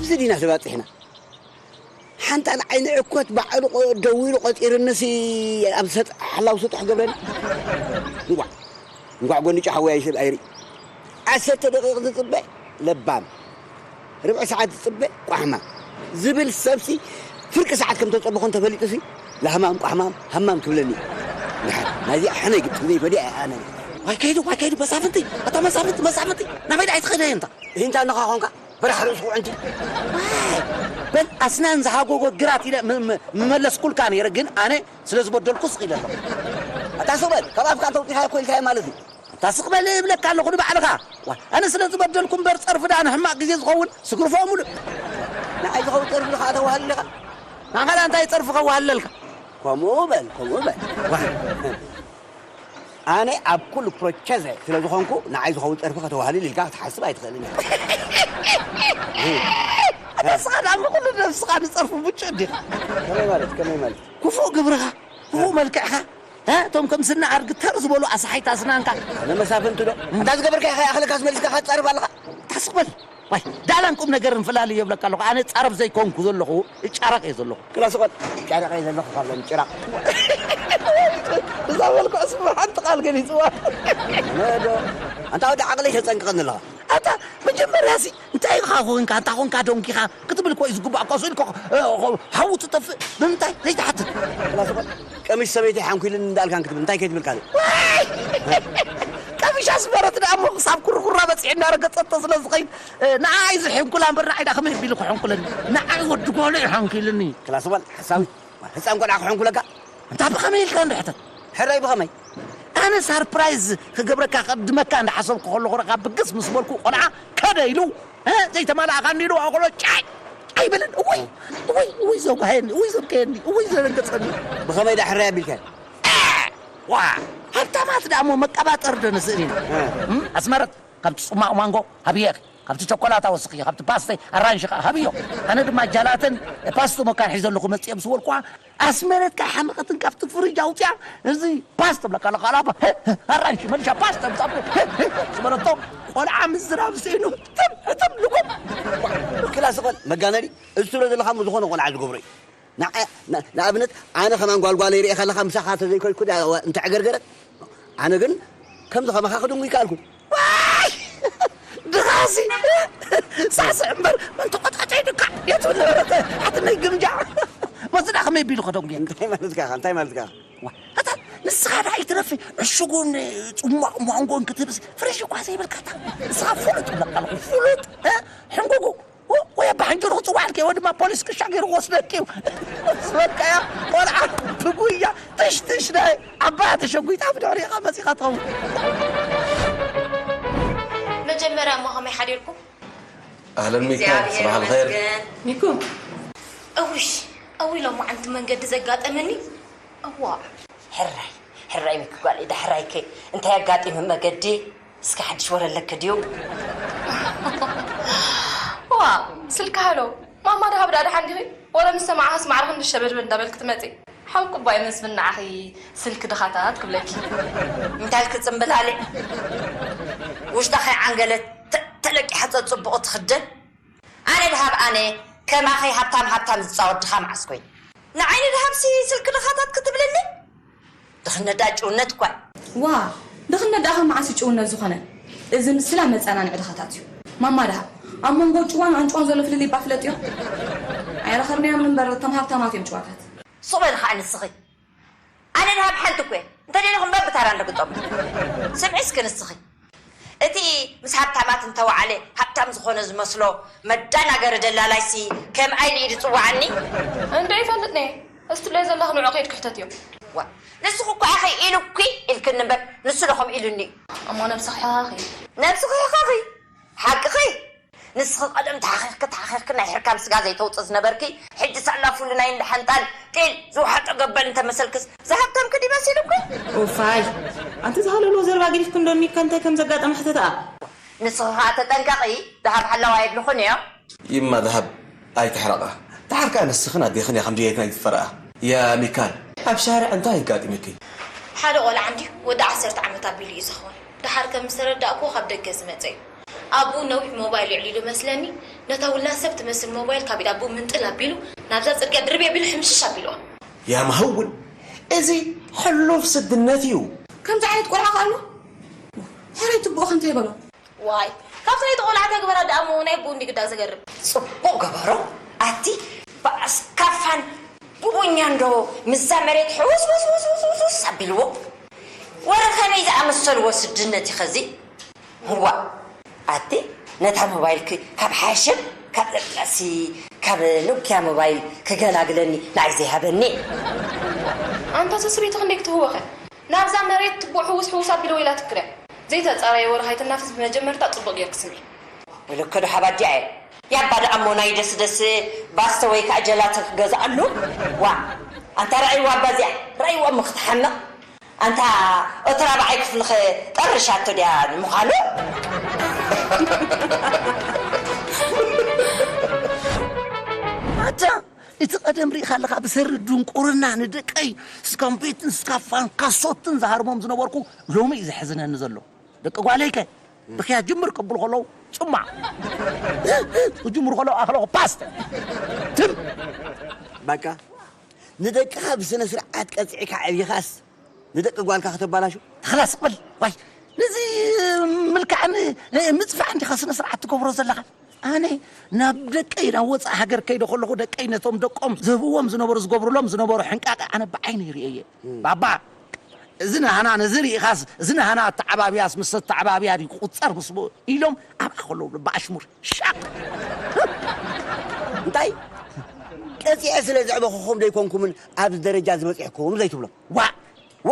እዚ ዲና ተባፂሕና። ሓንታ ንዓይ ንዕኮት ባዕሉ ቆ- ደዊሉ ቆፂርንሲ ኣብ ሰጥ ሓላው ስጡሕ ገብረኒ። እንቋዕ እንቋዕ ጎኒ ጫሕወይ ኣይስብ ኣይርኢ። ዓሰርተ ደቂቕ ዝፅበ ለባም፣ ርብዒ ሰዓት ዝፅበ ቋሕማም ዝብል ሰብሲ ፍርቂ ሰዓት ከም ተፀበኹ እንተፈሊጡሲ ለሃማም ቋሕማም ሃማም ክብለኒ እዩ። ድሓር ናይዚኣ ሕነ ግጥም ዘይፈድያ እያ ኣነ። ዋይ ከይዱ ዋይ ከይዱ መሳፍንቲ፣ ኣታ መሳፍንቲ መሳፍንቲ ናበይ ደኣ ኣይትኸደ እንታ? ይህንታ እንኻ ኾንካ በራሕ ርእሱ ዕንቲ። በል ኣስናን ዝሃጎጎ ግራት ኢለ ም- ም- ምመለስኩልካ ነይረ፣ ግን ኣነ ስለ ዝበደልኩ ስቕ ኢለ ኣለኹ። ኣታ ስቕ በል፣ ካብ ኣፍካ እንተውፂኻ እኮ ኢልካዮ ማለት እዩ። ኣታ ስቕ በል እብለካ ኣለኹ ንባዕልኻ። ዋ፣ ኣነ ስለ ዝበደልኩ እምበር ጸርፊ ደኣ ንሕማቕ ግዜ ዝኸውን ስግርፎ ሙሉእ። ንዓይ ዝኸውን ጸርፊ ኢኻ ተዋህልልካ? ንዓኻ ደኣ እንታይ ጸርፊ ከዋህልለልካ? ከምኡ በል፣ ከምኡ በል። ዋ፣ ኣነ ኣብ ኩሉ ፕሮቸዘ ስለ ዝኾንኩ ንዓይ ዝኸውን ጸርፊ ከተዋህልል ኢልካ ክትሓስብ ኣይትኽእልን ኢኻ። ኣታ ንስኻ ደኣ ብኹሉ ነብስኻ ንጸርፊ ምቹእ ዲኻ? ከመይ ማለት? ከመይ ማለት? ክፉእ ግብርኻ፣ ክፉእ መልክዕካ፣ እ? እቶም ከም ስና ኣድጊ ተር ዝበሉ ኣስሓይታ ኣስናንካ። ኣነ መሳፍንቲ ዶ? እንታ ዝገበርካ ኢኻ ይኣኽለካስ መሊስካ ክትጸርፍ ኣለኻ? ኣታ ስቕ በል። ዋይ፣ ዳላን ቁም ነገርን ፍላልይ የብለካ ኣለኹ። ኣነ ጻረፍ ዘይኮንኩ ዘለኹ፣ እጫረቕ እየ ዘለኹ። ክላ ስቕ በል። ጫረቕ እየ ዘለኹ ካብ ሎሚ ጭራቕ። እዛ መልክዑ ስማ ሓንቲ ቃል ገሊጽዋ። ኣነ ዶ? ኣንታ ወዲ ዓቕለይ ተጸንቅቐኒ ኣለኻ። ኣታ መጀመርያሲ እንታይ ኢኻ ኮንካ? ኣንታ ኮንካ ዶንኪኻ ክትብል እኮ እዩ ዝግባእ። እኮ ስኢልካ፣ እ፣ ሓዊ ትጠፍእ ብምንታይ ዘይትሓትት? ክላ ስቕ በል። ቀሚሽ ሰበይቲ ሓንኩልን እንዳልካን ክትብል እንታይ ከይትብል ካልእ? ዋይ! ቀሚሽ ኣስመረት ደኣ እሞ ክሳብ ኩርኩራ በጺሑ እናረገጸቶ ስለ ዝኸይድ፣ እ፣ ንዓይ ዝሕንኩላ እምበር ንዓይ ደኣ ከመይ ኣቢሉ ክሕንኩለኒ? ንዓይ ወዲ ጓሉ እዩ ሓንኪልኒ። ክላ ስቕ በል ሓሳዊ። ህፃን ቆልዓ ክሕንኩለካ? እንታ ብኸመይ ኢልካ እንዶ ሕተት? ሕራይ ብኸመይ? ኣነ ሳርፕራይዝ ክገብረካ ክቕድመካ እንዳሓሰብኩ ከለኹ ረኻ ብግስ ምስ በልኩ ቆልዓ ከደ ኢሉ፣ እ፣ ዘይተማላእካ እንዲሉ ኣቕሎ ጫይ ኣይበለን። እወይ፣ እወይ፣ እወይ ዘጓሃየኒ፣ እወይ ዘብከየኒ፣ እወይ ዘደንገጸኒ። ብኸመይ ደኣ ሕራይ ኣቢልካ? ዋ፣ ሃብታማት ደኣ እሞ መቀባጠሪ ዶ ንስእል ኢና? እ። እም፣ ኣስመረት፣ ካብቲ ጽማቕ ማንጎ ሃብየኺ፣ ካብቲ ቸኮላታ ወስኺ፣ ካብቲ ፓስተ ኣራንሺ ከኣ ሃብዮ። ኣነ ድማ ጃላትን ፓስቶ መካን ሒዘ ኣለኹ መጽየ ምስ በልኩዋ፣ ኣስመረት ከኣ ሓመቐትን ካብቲ ፍሪጅ ኣውጽያ፣ እዚ ፓስተ ብለካ ኣለኻ፣ ኣላባ፣ ህ፣ ህ፣ ኣራንሺ መሊሻ ፓስተ ምጻቱ፣ ህ፣ ህ፣ ዝበለቶ ቆልዓ ምዝራብ ስኢኑ፣ ትም፣ ትም፣ ልኩም። ክላ ስቕ በል መጋነዲ፣ እዚ ትብሎ ዘለኻ እሞ ዝኾነ ቆልዓ ዝገብሮ እዩ። ንዓ-፣ ን-፣ ንኣብነት፣ ኣነ ከማን ጓልጓለይ ርእየ ከለኻ፣ ምሳኻ ተዘይኮይኩ ድኣ እንተዕገርገረት፣ ኣነ ግን ከምዚ ከማኻ ክድንጉ ይከኣልኩ። ዋይ! ድኻሲ! ሳስዕ እምበር፣ መን ተቖጣጫይ ድካ? የትብል ነበረት? ሓትነይ ግምጃ። መዚ ደኣ ከመይ ቢሉ ከደንጉየካ? እንታይ ማለትካ ኢኻ? እንታይ ማለትካ ኢኻ? ዋ፣ ኣታ ንስኻ ደኣ ኣይትረፊ፣ ዕሹጉን ጽሟቕ ማንጎን ክትብስ፣ ፍሬሽ እኳ ዘይብልካ ኣታ። ንስኻ ፍሉጥ እብለካ ኣለኹ፣ ፍሉጥ፣ እ? ሕንጉጉ። ወ-፣ ወይ ኣባ ሕንጀሮ ክጽዋዓልኪ ወይ ድማ ፖሊስ ክሻ ገይሩ ክወስደኪ እዩ። ዝበልካያ ቆልዓ ብጉያ ትሽትሽ ናይ ዓባያ ተሸጒጣ ብድሕሪኻ መጺኻ ትኸውን። መጀመርያ እሞ ከመይ ሓዲርኩም? ኣህለን ሚካ፣ እግዚኣብሔር ሰባሕ ኣልኸይር። ይመስገን። ሚኩ። እውሽ፣ እዊ ሎማዓንቲ መንገዲ ዘጋጠመኒ። እዋ። ሕራይ፣ ሕራይ ሚኪ ጓለይ፣ ዳሕራይከ እንታይ ኣጋጢሙ መገዲ? እስከ ሓድሽ ወረ ኣለኪ ድዩ? ዋ፣ ስልኪ ሃሎ። ማማ ደሃብ ደኣ ደሓን ዲኺ? ወረ ምስ ሰማዕኻስ ማዕረ ክንዲ ሸበድበድ እንዳበልኪ ትመጺ። ሓቂ እባ ይመስል ንዓኺ ስልኪ ድኻታት ክብለኪ። እንታይ ኢልኪ ጽምብላሊዕ? ውሽጣ ከይዓንገለት ተ-፣ ተለቂሓ ጸጽቡቑ ትኽደን? ኣነ ድሃብ ኣነ ከማኺ ሃብታም ሃብታም ዝጻወት ድኻ መዓስ ኮይኑ? ንዓይ ንድሃብሲ ስልኪ ድኻታት ክትብልኒ? ድኽነት ደኣ ጭውነት እኳ እዩ። ዋ፣ ድኽነት ደኣ ካብ መዓስ እዩ ጭውነት ዝኾነ? እዚ ምስላ መጸናንዒ ድኻታት እዩ። ማማ ድሃብ፣ ኣብ መንጎ ጭዋን ኣንጭዋን ዘሎ ፍልልይ እባ ፍለጥዮ። ኣይረኸብናዮምን እምበር እቶም ሃብታማት እዮም ጭዋታት። ሱቕ በሊ ኸኣ ንስኺ። ኣነ ድሃብ ሓንቲ እኮ እየ። እንተደሊኹም በብታራ ንርግጾም። ስምዒ እስኪ ንስኺ። እቲ ምስ ሃብታማት እንተወዓለ ሃብታም ዝኾነ ዝመስሎ መዳናገሪ ደላላይሲ ከምኣይ ኢሉ እዩ ዝጽውዓኒ? እንዶ ይፈልጥ ነየ። እስቲ ትብለዮ ዘለኺ ንዑ ከይድ ክሕተት እዮም። ዋ፣ ንስኺ እኮ ኢኺ ኢሉኪ ኢልክኒ እምበር ንሱ ዶ ከምኡ ኢሉኒ እዩ? እሞ ነብስኺ ሕኸኺ። ነብስኺ ሕኸኺ? ሓቅኺ? ንስኺ ቀደም ተሓኺኽኪ ተሓኺኽኪ ናይ ሕርካም ስጋ ዘይተውጽእ ዝነበርኪ፣ ሕጂ ሳላ ፍሉይ ናይ እንዳ ሓንጣል ጤል ዝወሓጦ ገበል እንተመሰልክስ ዝሃብታምኪ ድዩ መሲሉኪ? ኡፋይ፣ ኣንቲ ዝሃለሎ ዘረባ ገዲፍኪ እንዶ ኒካ እንታይ ከም ዘጋጠመ ሕተትኣ። ንስኺ ኸኣ ተጠንቀቒ፣ ደሃብ ሓላዋ የብልኹን እዮ። ይማ ደሃብ ኣይትሕረቓ። ደሓር ከኣ ንስኽን ኣዴኽን ኢኽን ድየት ናይ ትፈርኣ። ያ ሚካል፣ ኣብ ሻርዕ እንታይ ኣጋጢሙኪ? ሓደ ቆልዓ እንድዩ ወዲ ዓሰርተ ዓመት ኣቢሉ እዩ ዝኸውን። ደሓር ከም ዝተረዳእክዎ ካብ ደገ ዝመጸ እዩ። ኣብኡ ነዊሕ ሞባይል የዕሊሉ መስለኒ፣ ነታ ውላድ ሰብ ትመስል ሞባይል ካብ ኢድ ኣቦኡ ምንጥል ኣቢሉ ናብዛ ጽርግያ ድርብ ኣቢሉ ሕምሽሽ ኣቢልዋ። ያምሃውን እዚ ሕሉፍ ስድነት እዩ። ከምዚ ዓይነት ቆልዓ ከ ኣሎ? ሕራይ ትብኡ ከምታይ በሎ? ዋይ፣ ካብቲ ናይ ተቆልዓ ተግበራ ደኣ እሞ ናይ ኣቦኡ እንዲ ግዳ ዘገርም። ጽቡቕ ገበሮ። ኣቲ ብኣስካፋን ብቡኛ እንዶ ምዛ መሬት ሕውስ ውስ ውስ ውስ ውስ ውስ ኣቢልዎ። ወረ ከመይ ዝኣመሰልዎ ስድነት እዩ ኸዚ? እዋ፣ ኣቲ ነታ ሞባይልኪ ካብ ሓሽም፣ ካብ ጠላሲ፣ ካብ ኖኪያ ሞባይል ክገላግለኒ ንዓይ ዘይሃበኒ። ኣንታ ሰስቤት ክንደይ ክትህወኸ? ናብዛ መሬት ትቦ ሕውስ ሕውስ ኣቢሎ ኢላ ትክረ። ዘይተጻረየ ወረ ሃይትናፍስ ብመጀመርታ ጽቡቕ ጌርክ ስምዒ። ብልከ ዶ ሓባዲኣ እየ። ያባ ደኣ እሞ ናይ ደስ ደስ ባስተ ወይ ከዓ ጀላተ ክገዝኣሉ? ዋ፣ ኣንታ ረኣይዋ ኣባ እዚኣ፣ ረኣይዋ እሞ ክትሓምቕ። ኣንታ እቲ ራብዓይ ክፍልኸ ጠርሻቶ ድያ ንምዃኑ? ኣታ እቲ ቀደም ርኢኻ ኣለኻ ብሰሪ ድንቁርና ንደቀይ ስካምቤትን ስካፋን ካሶትን ዝሃርሞም ዝነበርኩ ሎሚ እዩ ዘሕዝነኒ ዘሎ። ደቂ ጓለይከ ብኽያ ጅምር ከብሉ ከለዉ ጽማዕ ክጅምሩ ከለዉ ኣኽለኹ ፓስተ ትም በቃ ንደቅኻ ብስነ ስርዓት ቀጽዒካ ዕቢኻስ ንደቂ ጓልካ ከተባላሹ? ተኸላስ በል ዋይ፣ ነዚ ምልካዕን ምጽፋዕን ዲኻ ስነ ስርዓት ትገብሮ ዘለኻ? ኣነ ናብ ደቀይ ናብ ወጻእ ሃገር ከይደ ከለኹ ደቀይ ነቶም ደቆም ዝህብዎም ዝነበሩ ዝገብሩሎም ዝነበሩ ሕንቃቐ ኣነ ብዓይነይ ርእየ እየ። ባባ እዚ ናህና ነዚ ርኢኻስ እዚ ናህና ኣተዓባብያስ ምስ ኣተዓባብያ ድዩ ክቑጸር ምስ በ- ኢሎም ኣብኣ ከለዉ ብኣሽሙር ሻቕ እንታይ ቀጺዐ ስለ ዘዕበኹኹም ደይኮንኩምን ኣብዚ ደረጃ ዝበጺሕኩም ዘይትብሎም ዋእ ወ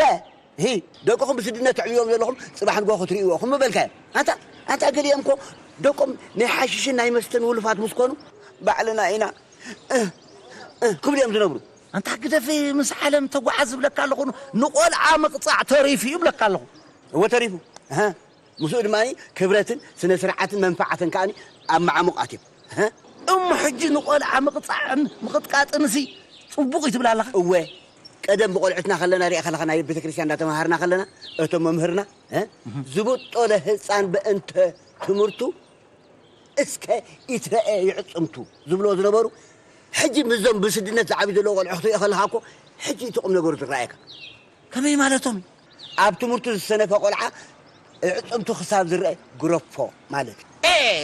ሂ ደቅኹም ብስድነት ተዕብዮም ዘለኹም ጽባሕ ንግሆ ክትርእይዎ እኹም ምበልካዮም ኣንታ ኣንታ ገሊኦም እኮ ደቆም ናይ ሓሽሽን ናይ መስተን ውሉፋት ምስ ኮኑ ባዕልና ኢና ክብሉ እዮም ዝነብሩ ኣንታ ግደፍ ምስ ዓለም ተጓዓዝ ዝብለካ ኣለኹ ንቆልዓ ምቕጻዕ ተሪፉ እዩ ብለካ ኣለኹ እወ ተሪፉ ምስኡ ድማ ክብረትን ስነ ስርዓትን መንፈዓትን ከኣ ኣብ መዓሙቕ ኣትዮም እሞ ሕጂ ንቆልዓ ምቕጻዕን ምቕጥቃጥንሲ ጽቡቕ እዩ ትብል ኣለኻ እወ ቀደም ብቆልዑትና ከለና ሪኣ ከለኻ ናይ ቤተ ክርስቲያን እንዳተማሃርና ከለና እቶም መምህርና ዝብጦለ ህፃን በእንተ ትምህርቱ እስከ ይትረአ ይዕፅምቱ ዝብልዎ ዝነበሩ ሕጂ ምስዞም ብስድነት ዝዓብዩ ዘለዉ ቆልዑ ክትሪኦ ከለኻ እኮ ሕጂ እቲ ቁም ነገሩ ዝረኣየካ ከመይ ማለቶም እዩ ኣብ ትምህርቱ ዝሰነፈ ቆልዓ እዕፅምቱ ክሳብ ዝረአ ግረፎ ማለት እዩ።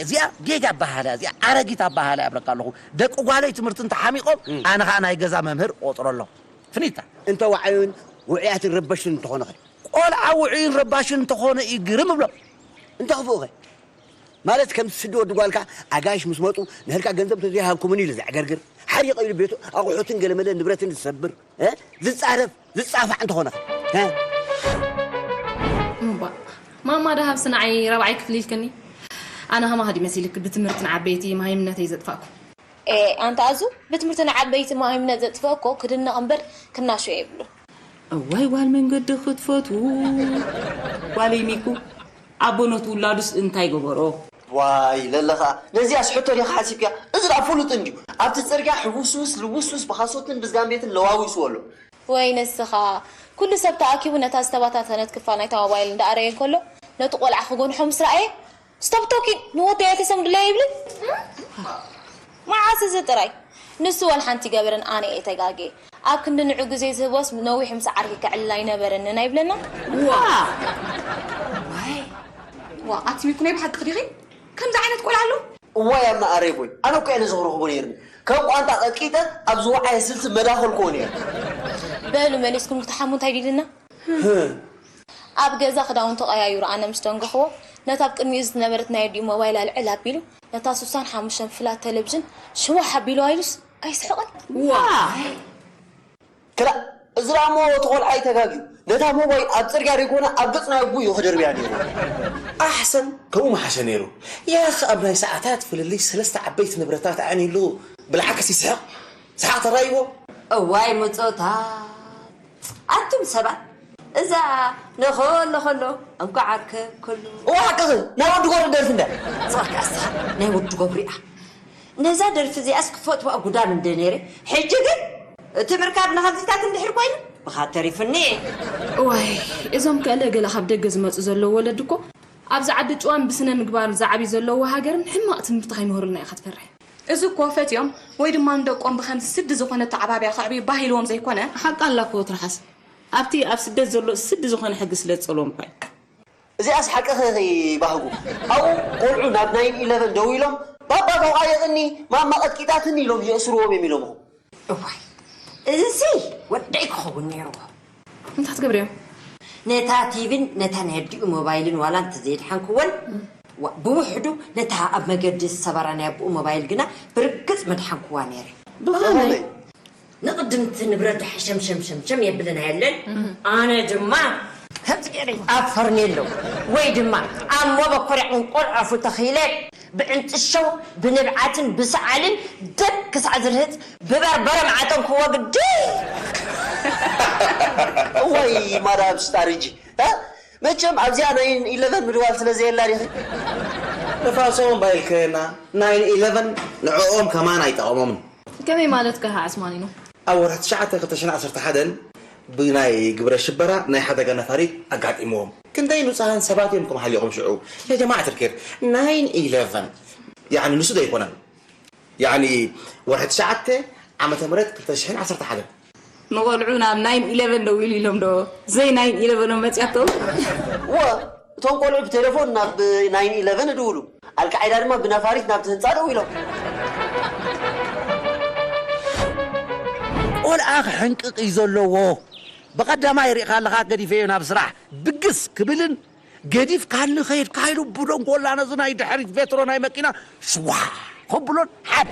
እዚኣ ጌጋ ኣበሃህላ እዚኣ ኣረጊት ኣበሃህላ እብለካ ኣለኹ። ደቂ ጓለይ ትምህርቲ እንተሓሚቖም ኣነ ኸዓ ናይ ገዛ መምህር እቆፅሮ ኣለኹ። ፍኒታ። እንተ ዋዓዩን ውዑያትን ረበሽትን እንተኾነ ኸ? ቆልዓ ውዑይን ረባሽን እንተኾነ እዩ ግርም እብሎ። እንተ ክፉእ ኸ? ማለት ከምቲ ስዲ ወዲ ጓልካ ኣጋይሽ ምስ መፁ ንህልካ ገንዘብ ተዘይሃብኩምኒ ኢሉ ዘዕገርግር ሓሪቕ ኢሉ ቤቱ ኣቑሑትን ገለመለ ንብረትን ዝሰብር ዝፃረፍ ዝፃፋዕ እንተኾነ ኸ? እምባእ ማማ ደሃብሲ ንዓይ ራብዓይ ክፍሊ ኢልክኒ ኣነ ከማኻ ድዩ መሲልክ ብትምህርቲ ንዓበይቲ መሃይምነተይ ዘጥፋእኩ። ኤ ኣንታ ኣዙ ብትምህርቲ ንዓበይቲ መሃይምነት ዘጥፍኦ እኮ ክድነቕ እምበር ክናሾ የብሉን። እዋይ ጓል መንገዲ ክትፈትዉ ጓለይ ሚኩ ኣቦ ነቲ ውላዱስ እንታይ ገበሮ? ዋይ ለለ ኸኣ ነዚኣስ ሕቶ ዲኻ ሓሲብክያ? እዚ ደኣ ፍሉጥ እንድዩ ኣብቲ ጽርግያ ሕውስውስ ልውስውስ ብኻሶትን ብዝጋምቤትን ለዋዊስዎ ኣሎ። ወይ ንስኻ ኩሉ ሰብ ተኣኪቡ ነታ ዝተባታተነት ክፋል ናይታ ሞባይል እንዳኣረየ እንከሎ ነቲ ቆልዓ ክጎንሖ ምስ ረኣየ Stop talking ንወደይ ኣይተሰምድለይ ይብልን መዓስ እዚ ጥራይ ንሱ ዋላ ሓንቲ ገበረን ኣነ እየ ተጋግየ ኣብ ክንዲ ንዑ ግዜ ዝህቦስ ነዊሕ ምስ ዓርኪ ከዕልል ኣይነበረንን ኣይብለና ዋ ዋ ኣቲ ሚኩ ናይ ብሓቂ ዲኺ ከምዚ ዓይነት ቆልዓ ኣሎ እዋይ ኣብ መኣረይ ቦይ ኣነ እኮ እየ ነዚ ክረኽቦ ነይርኒ ከም ቋንጣ ቀጥቂጠ ኣብ ዝወዓየ ስልሲ መዳኸልክዎ ነይረ በሉ መሊስኩም ክትሓሙ እንታይ ዲልና ኣብ ገዛ ክዳውንቱ ቀያይሩ ኣነ ምስ ደንገኽዎ ነታ ኣብ ቅድሚኡ ዝነበረት ናይ ኣዲኡ ሞባይል ኣልዕል ኣቢሉ ነታ ስሳን ሓሙሽተን ፍላት ተለብዥን ሽዋሕ ኣቢልዋ ኢሉስ ኣይስሕቕን። ክላእ እዚ ደኣ እሞ እቲ ቆልዓ እዩ ተጋግዩ ነታ ሞባይል ኣብ ጽርግያ ደይኮነ ኣብ ገጽ ናይ ኣቦኡ እዩ ክደርብያ ነይሩ። ኣሕሰን ከምኡ ምሓሸ ነይሩ። ያኺ ኣብ ናይ ሰዓታት ፍልልይ ሰለስተ ዓበይቲ ንብረታት ኣዕንይሉ ብልዓክስ ይስሕቕ። ሰሓቕ ተራእይዎ። እዋይ ምጾታት ኣቱም ሰባት እዛ ነኸሎ ኸሎ እንኳዕ ኣርከብክሉ። እዋ ሓቅኺ ናይ ወዲ ገብሩ ደርፊ እንዳ። እዛ ከኣ እስኻ ናይ ወዲ ገብሩ እያ። ነዛ ደርፊ እዚኣስ ክፈትዋ ጉዳም እንደ ነይረ። ሕጂ ግን እቲ ምርካብ ንኸምዚታት እንድሕር ኮይኑ ብኻ ተሪፉኒ። እዋይ እዞም ከእለ ገለ ካብ ደገ ዝመጹ ዘለዉ ወለዲ እኮ ኣብዚ ዓዲ ጭዋን ብስነ ምግባር ዝዓብዩ ዘለዉ ሃገርን ሕማቕ ትምህርቲ ከይምህሩልና ኢኻ ትፈርሕ። እዚ እኮ ፈትዮም ወይ ድማ ንደቆም ብኸምዚ ስዲ ዝኾነ ተዓባብያ ከዕብዩ ባህ ኢልዎም ዘይኮነ። ሓቃ ኣላ እኮ ትርሓስ። ኣብቲ ኣብ ስደት ዘሎ ስዲ ዝኾነ ሕጊ ስለ ዝጸልዎም እኳ እዩ። እዚኣስ ሓቅኺ ኢኺ ባህጉ። ኣብኡ ቆልዑ ናብ ናይን ኢለቨን ደዊሎም፣ "ባባ ተውዓየቕኒ፣ ማማ ቀጥቂጣትኒ" ኢሎም የእስርዎም እዮም ኢሎም። እዋይ፣ እዚሲ ወደይ ክኸውን ነይርዎ። እንታይ ክትገብሪ እዮም? ነታ ቲቪን ነታ ናይ ኣዲኡ ሞባይልን ዋላ እንተዘይድሓንክወን፣ ዋ፣ ብውሕዱ ነታ ኣብ መገዲ ዝሰበራ ናይ ኣቦኡ ሞባይል ግና ብርግጽ ምድሓንክዋ ነይረ። ብኸመይ? ንቕድምቲ ንብረቱ ሕሸምሸምሸምሸም የብልን ኣየለን። ኣነ ድማ ከምዚ ገይረ ኣብ ፈርኔሎ ወይ ድማ ኣብ መበኮርያ እንቆልዖ ኣፉ ተኺለ ብዕንጥሾ፣ ብንብዓትን ብሰዓልን ደግ ክሳዕ ዝርህጽ ብበርበረ መዓጠንክዎ ግዲ። እዋይ ማዳም ስታርጂ፣ እ? መቸም ኣብዚኣ ናይ ኢለቨን ምድዋል ስለ ዘየላ ዲኺ? ንፋሶም ባይልከና፣ ናይን ኢለቨን ንዕኦም ከማን ኣይጠቐሞምን። ከመይ ማለት ከ ዓስማኒኖ? ኣብ ወርሒ ትሽዓተ ክልተ ሽሕን ዓሰርተ ሓደን ብናይ ግብረ ሽበራ ናይ ሓደጋ ነፋሪት ኣጋጢምዎም። ክንደይ ንጹሃን ሰባት እዮም ከም ሓሊቖም ሽዑ። ያ ጀማዓት ልኬር፣ ናይን ኢለቨን ያዕኒ ንሱ ዶ ኣይኮነን? ያዕኒ ወርሒ ትሽዓተ ዓመተ ምህረት ክልተ ሽሕን ዓሰርተ ሓደን። ንቖልዑ ናብ ናይን ኢለቨን ደዊሉ ኢሎም ዶ ዘይ ናይን ኢለቨን መጽያቶም? እወ፣ እቶም ቆልዑ ብቴሌፎን ናብ ናይን ኢለቨን ይድውሉ። ኣልቃዒዳ ድማ ብነፋሪት ናብቲ ህንጻ ደው ኢሎም። ቆልዓ ክሕንቅቕ እዩ ዘለዎ። ብቐዳማይ ርኢኻ ኣለኻ፣ ገዲፈዮ ናብ ስራሕ ብግስ ክብልን፣ "ገዲፍካኒ ከይድካ" ኢሉ ብደንጎላ ነዚ ናይ ድሕሪት ቬትሮ ናይ መኪና ሽዋ ከብሎን ሓድ።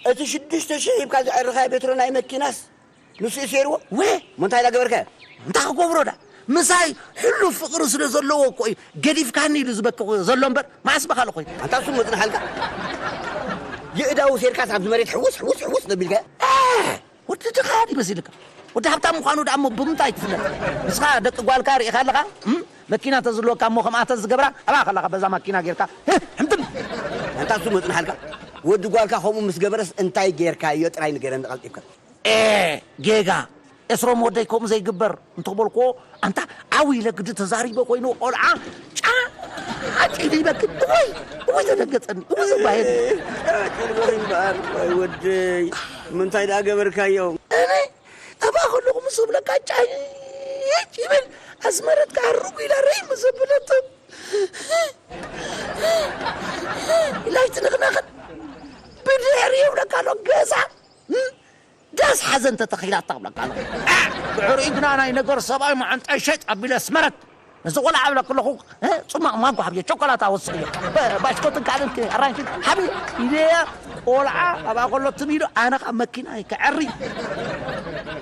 እቲ ሽዱሽተ ሽሕ ሂብካ ዘዕርኻዮ ቬትሮ ናይ መኪናስ ንሱ እዩ ሰይርዎ? ወ-፣ እሞ እንታይ ኢላ ገበርካዮ? እንታይ ክገብሮ ዳ? ምሳይ ሕሉፍ ፍቕሪ ስለ ዘለዎ እኮ እዩ ገዲፍካኒ ኢሉ ዝበኪ ዘሎ እምበር፣ መዓስ በኻሉ ኮይኑ። ኣንታ እሱ መጽንሓልካ? የእዳው ሴርካስ ኣብዚ መሬት ሕውስ፣ ሕውስ፣ ሕውስ ዘቢልካዮ? እ፣ ወዲ ድኻ ድዩ መሲልካ? ወዲ ሃብታም ምዃኑ ደኣ እሞ ብምንታይ ትፍለጥ? ንስኻ ደቂ ጓልካ ርኢኻ ኣለኻ? እም? መኪና ተዝህልወካ እሞ ከምኣተን ዝገብራ፣ ኣብኣ ከለኻ በዛ ማኪና ጌርካ፣ ህ፣ ሕምትም! ኣንታ እሱ መጽንሓልካ? ወዲ ጓልካ ከምኡ ምስ ገበረስ እንታይ ጌርካዮ ጥራይ ንገረኒ ቀልጢፍካ። ኤ፣ ጌጋ። ኤስሮም ወደይ ከምኡ ዘይግበር እንተበልክዎ፣ ኣንታ ዓው ኢለ ግዲ ተዛሪበ ኮይኑ ቆልዓ ጫጭ ኢሉ ይበክት። እወይ፣ እወይ ተደንገጸኒ፣ እወይ ዘባየኒ። ጫጭ ኢሉ እምበኣር፣ ወይ ወደይ፣ ምንታይ ደኣ ገበርካዮ? ኣነ ኣብኣ ከለኹ ምስ እብለካ ጫጭ ይብል፣ ኣስመረት ከኣ ርጉ ኢላ ረይ ምስ ዘበለቶ፣ ኢላ ኣይትንኽነኽን። ብድሕሪ ይብለካ ኣሎ ገዛ። ዳስ ሓዘን ተተኺላታ እብለካ ኣለኹ። ድሕሪኡ ግና ናይ ነገር ሰብኣይ መዓንጣይ ሸጥ ኣቢለ ኣስመረት ነዚ ቆልዓ እብለካ ኣለኹ፣ እ፣ ጽማቕ ማንጎ ሓብየ ቸኮላታ ወስኽዮ። ብ-፣ ባሽኮትን ካልእን ክ-፣ ኣራንሽን ሓብየ ኢለያ ቆልዓ ኣብኣ ከሎ ትም ኢሉ ኣነ ካብ መኪና ከዐሪ።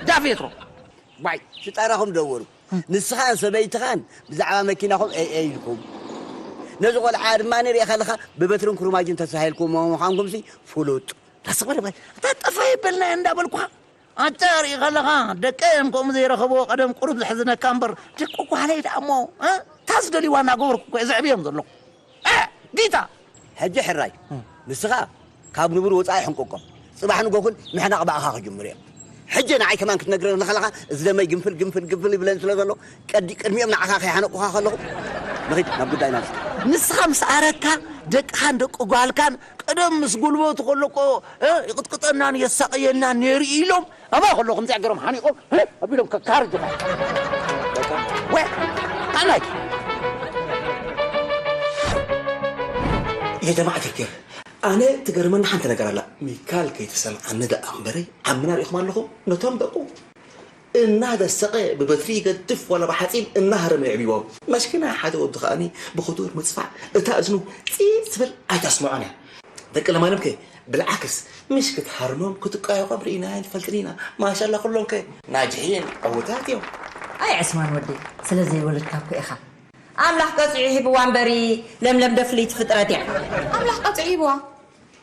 ዳፌትሮ። ዋይ። ሽጣራኹም ደወሩ። ንስኻን ሰበይትኻን ብዛዕባ መኪናኹም ኤይ ኤይ ኢልኩም። ነዚ ቆልዓ ድማ ንሪኢ ከለኻ ብበትርን ክሩማጅን ተሳሂልኩም ምዃንኩምሲ ፍሉጥ። ዳስ በለ በለ። እታ ጠፋ የበልና እንዳበልኩኻ። ኣታ ርኢ ከለኻ፣ ደቀይ እዮም ከምኡ ዘይረኸብዎ ቀደም ቁሩብ ዘሕዝነካ እምበር፣ ደቂ ጓለይ ደኣ እሞ፣ እ? እታ ዝደልይዋ እናገበርኩ እኮ እየ ዘዕብዮም ዘለኹ። እ፣ ጊታ! ሕጂ ሕራይ፣ ንስኻ ካብ ንቡር ወጻኢ ሕንቁቆም። ጽባሕ ንጎ ግን ምሕናቕ ብኣኻ ክጅምሩ እዮም። ሕጂ ንዓይ ከማን ክትነግረኒ ከለኻ፣ እዚ ደመይ ግንፍል፣ ግንፍል፣ ግንፍል ይብለኒ ስለ ዘሎ፣ ቀዲ-፣ ቅድሚኦም ንዓኻ ከይሓነቁኻ ከለኹ፣ ንኺድ ናብ ጉዳይና ንስ-፣ ንስኻ ምስ ኣረካ፣ ደቅኻን ደቂ ጓልካን ቀደም ምስ ጉልበቱ ከሎ እኮ፣ እ፣ ይቕጥቅጠናን የሳቕየናን ነይሩ ኢሎም፣ ኣባ ከሎ ከምዚኣ ገይሮም ሓኒቖም፣ እ፣ ኣቢሎም ከካርጁኻ። ወ-፣ ኣናይ። የጀማዓ ትርኪር፣ ኣነ ትገርመኒ ሓንቲ ነገር ኣላ። ሚካል ከይትሰምዓኒ ደኣ እምበረይ፣ ዓምና ርኢኹም ኣለኹም? ነቶም ደቁ እናደሰቐ ብበትሪ ይገድፍ ዋላ ብሓፂን እናሃረመ የዕብይዎም። መስኪና ሓደ ወዲ ከኣኒ ብኽቱር ምፅፋዕ እታ እዝኑ ፂፅ ትብል ኣይተስምዖን እያ። ደቂ ለማንም ከ ብልዓክስ ምሽ ክትሃርሞም ክትቃየቖም ርኢና ኣይንፈልጥን ኢና። ማሻላ ኩሎም ከ ናጅሒን ዕዉታት እዮም። ኣይ ዕስማን ወደይ፣ ስለ ዘይወለድካ እኮ ኢኻ። ኣምላኽ ቀጺዑ ሂብዋ እምበሪ ለምለም ዶ ፍልይቲ ፍጥረት እያ። ኣምላኽ ቀጺዑ ሂብዋ?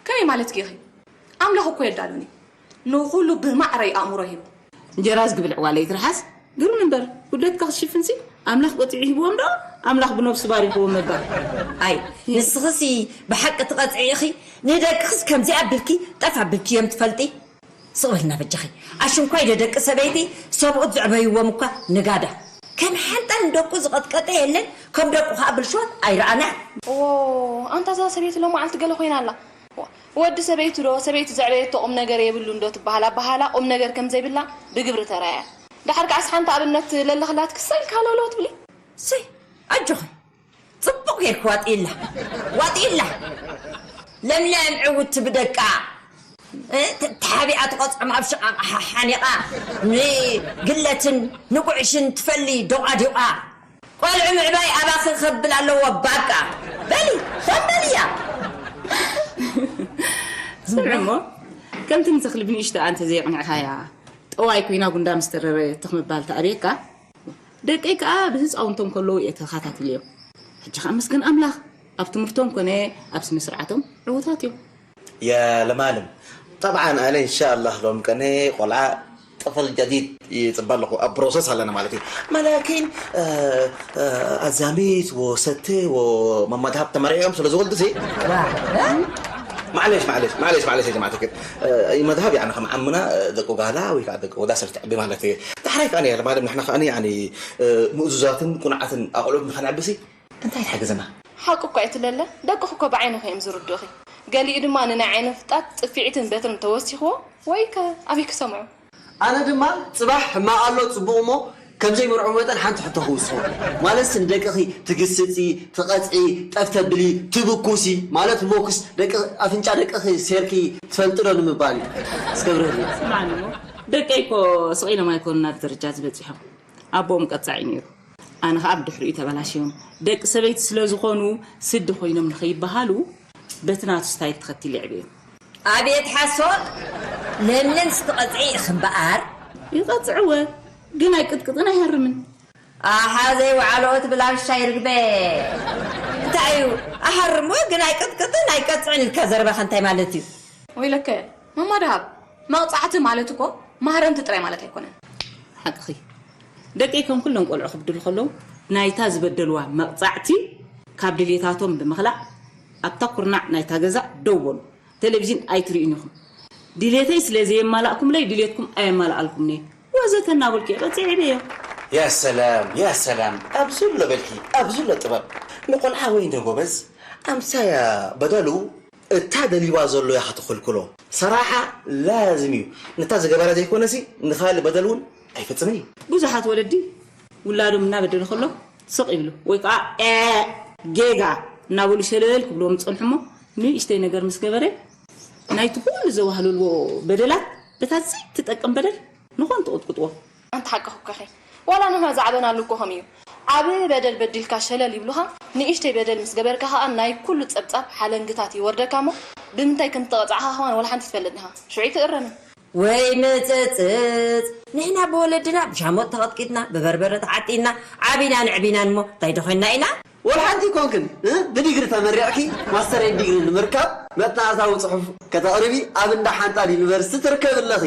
ከመይ ማለትኪ ኢኺ? ኣምላኽ እኮ የዳሉኒ። ንኹሉ ብማዕረ እዩ ኣእምሮ ሂቡ። እንጀራ ዝግብልዕ ጓለይ ትርሓስ። ግርም እምበር፣ ውርደትካ ክትሽፍንሲ ኣምላኽ ቀጺዑ ሂብዎም ዶ ኣምላኽ ብነብሱ ባሪኽዎም ምባል? ኣይ፣ ንስኽሲ ብሓቂ ትቐጽዒ ኢኺ። ንደቅኽስ ከምዚ ኣቢልኪ ጠፍ ኣቢልክዮም ትፈልጢ? ስቕ በልና በጃኺ። ኣሽንኳይ ዶ ደቂ ሰበይቲ ሰብኡት ዘዕበይዎም እኳ ንጋዳ። ከም ሓንጣን ደቁ ዝቐጥቀጠ የለን፣ ከም ደቁ ኸኣ ብልሽዋት ኣይረኣናን። ዎ ኣንታ እዛ ሰበይቲ ሎማዓልቲ ገለ ኮይና ኣላ። ወዲ ሰበይቱ ዶ ሰበይቲ ዘዕበየቶ ቁም ነገር የብሉ እንዶ ትበሃል ኣበሃላ ቁም ነገር ከም ዘይብላ ብግብሪ ተራእያ። ዳሓር ከዓስ ሓንቲ ኣብነት ለለኽላት ክሰልካ ሎሎ ትብሊ። ሰይ ኣጆኺ ጽቡቕ ጌርኪ ዋጥይላ ዋጥይላ። ለምለም ዕውቲ ብደቃ ተሓቢኣ ትቐፅዖም ኣብ ሽቓቕ ሓኒቓ ንግለትን ንጉዕሽን ትፈሊ ዶቓዲቓ። ቆልዑ ምዕባይ ኣባኺ ከብል ኣለዎ ባቃ። በሊ ኸም በልያ። ስምዒ እሞ ከምቲ ንተኽሊ ብንእሽቶ ኣንተ ዘየቕንዕኻያ ጠዋይ ኮይና ጉንዳ ምስ ተረረ ትኽ ምባል ተኣብየካ። ደቀይ ከኣ ብህፃውንቶም ከለዉ እየ ተኸታትልዮም። ሕጂ ከኣ ምስግን ኣምላኽ ኣብ ትምህርቶም ኮነ ኣብ ስነ ስርዓቶም ዕውታት እዮም። يا لمالم. طبعا انا ان شاء الله لهم كان ቆልዓ ጥፍል ጀዲድ ይፅበ ኣለኹ ኣብ ፕሮሰስ ኣለና ማለት እዩ። መላኪን ኣዛሚት ወሰተ ወመመድሃብ ተመሪዕዮም ስለ ዝወልዱ ሲ معليش معليش معليش معليش يا جماعة الخير. መድሃብ يعني ከም ዓምና ደቂ ጋላ ወይ ከዓ ደቂ ወዳ ሰብ ትዕቢ ማለት እዩ። ዳሕራይ ከዓ ያለ ማለት ንሕና ከዓ يعني ምእዙዛትን ቁንዓትን ኣቑሉት ንኸነዕብሲ እንታይ ትሓግዝና? ሓቁ እኳ እዩ ትለለ ደቅኺ እኮ ብዓይንኺ እዮም ዝርድኡኺ። ገሊኡ ድማ ንናይ ዓይኒ ፍጣት ጥፊዒትን በትርን ተወሲኽዎ ወይ ከ ኣበይ ክሰምዑ? ኣነ ድማ ፅባሕ ሕማቕ ኣሎ ፅቡቕ እሞ ከምዘይምርዖ መጠን ሓንቲ ሕቶ ክውስኹ። ማለትሲ ንደቅኺ ትግስፂ፣ ትቐፅዒ፣ ጠፍ ተብሊ፣ ትብኩሲ፣ ማለት ብቦክስ ደቂ ኣፍንጫ ደቅኺ ሴርኪ ትፈልጢ ዶ ንምባል እዩ። እስከ ብርህርሂ። ስማዕኒ እሞ ደቀይ እኮ ስቕ ኢሎም ኣይኮኑን ናብዚ ደረጃ እዚ በፂሖም። ኣቦኦም ቀጻዒ ነይሩ። ኣነ ኸኣ ብድሕሪኡ ተበላሽዮም ደቂ ሰበይቲ ስለ ዝኾኑ ስዲ ኮይኖም ንኸይበሃሉ በቲ ናቱ ስታይል ተኸቲለ የዕብዮም። ኣቤት ሓሶት! ለምለም ስትቐጽዒ ኢኺ እምበኣር። ይቐጽዕወ ግን ኣይቅጥቅጥን ኣይሃርምን። ኣሓ ዘይወዓሎ ትብል ኣብ ሻይ ርግበ። እንታይ እዩ ኣሃርምወ ግን ኣይቅጥቅጥን ኣይቀጽዕን ኢልካ ዘረባኻ እንታይ ማለት እዩ? ወይለከ ማማ ደሃብ መቕጻዕቲ ማለት እኮ ማህረምቲ ጥራይ ማለት ኣይኮነን። ሓቅኺ ደቀይ ከም ኩለን ቆልዑ ክብድሉ ከለዉ ናይታ ዝበደልዋ መቕጻዕቲ ካብ ድልየታቶም ብምኽላእ ኣብታ ኩርናዕ ናይታ ገዛ ደው በሉ። ቴሌቪዥን ኣይትርእዩን ኢኹም። ድሌተይ ስለ ዘየማላእኩምለይ ድሌትኩም ኣየማልኣልኩምን እየ ወዘተ እናበልኩ እየ ቀጺዐ ዕብየዮ። يا سلام يا سلام ኣብ ዘሎ በልኪ ኣብ ዘሎ ጥበብ ንቆልዓ ወይ ንጎበዝ ኣምሳያ በደሉ እታ ደልይዋ ዘሎ እያ ክትኽልክሎ ሰራሓ ላዝም እዩ ነታ ዝገበረ ዘይኮነሲ ንኻልእ በደል እውን ኣይፈጽምን እዩ። ብዙሓት ወለዲ ውላዶም እናበደሉ ከሎ ስቕ ይብሉ ወይ ከዓ ኤእ ጌጋ እናበሉ ሸለል ክብልዎም ዝፀንሑ እሞ ንእሽተይ ነገር ምስ ገበረ ናይቲ ኩሉ ዘዋህለልዎ በደላት በታ ዘይትጠቅም በደል ንኾን ትቕጥቅጥዎ። ኣንቲ ሓቅኺ እኮ ኢኺ ዋላ ንሕና ዝዓበናሉ እኮ ከምኡ እዩ ዓቢ በደል በዲልካ ሸለል ይብሉኻ ንእሽተይ በደል ምስ ገበርካ ኸኣ ናይ ኩሉ ጸብጻብ ሓለንግታት ይወርደካ እሞ ብምንታይ ከም ዝተቐጻዕኻ ከማን ወላ ሓንቲ ኣይትፈልጥን ኢኻ ሽዑ ኣይትእረምን። ወይ ምጽጽጽ ንሕና ብወለድና ብሻሞት ተቐጥቂጥና ብበርበረ ተዓጢና ዓቢናን ኣዕቢናን እሞ እንታይ ዶ ኮይንና ኢና። ወላ ሓንቲ ኣይኮንክን እ ብዲግሪ ተመሪቕኪ ማስተሬት ዲግሪ ንምርካብ መተኣታዊ ጽሑፍ ከተቕርቢ ኣብ እንዳ ሓንጣል ዩኒቨርሲቲ ትርከቢ ኣለኺ።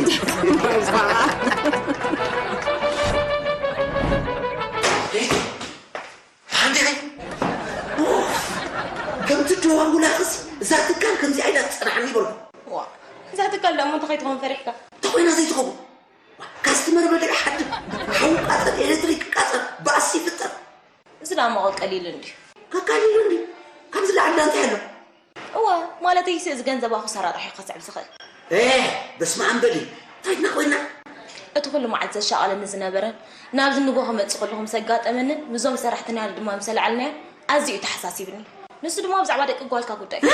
ከምቲ ደዋውላኽስ እዛ ትካል ከምዚኣ ኢላ ትጸንሓኒ በልኩ። እዛ ትካል ደኣ እሞ እንታይ ከይትኸውን ፈሪሕካ? እንታይ ኮይና ዘይትኸውን? ካስትመር በሊዑ ሓድር፣ ሓዊ ይቃጸል፣ ኤሌክትሪክ ይቃጸል፣ ባእሲ ይፍጠር። እዚ ደኣ እሞ ቀሊል እንድዩ። ከካሊሉ እንድዩ። ካብ ዝለዓል ዳኣ እንታይ ኣሎ? እወ፣ ማለተይሲ እዚ ገንዘብ ኣብ ክሳራ ጥራሕ እዩ ከስዕብ ዝኽእል። ኤህ፣ በስመኣም በሊ፣ እንታይ ድና ኮይና? እቲ ኩሉ መዓልቲ ዘሻቐለኒ ዝነበረን ናብዚ ንጎሆ ክመጽእ ከለኹ ምስ ኣጋጠመንን ምስዞም ሰራሕተኛታት ድማ ምስ ኣልዓልናዮ ኣዝዩ እዩ ተሓሳሲብኒ። ንሱ ድማ ብዛዕባ ደቂ ጓልካ ጉዳይ እዩ።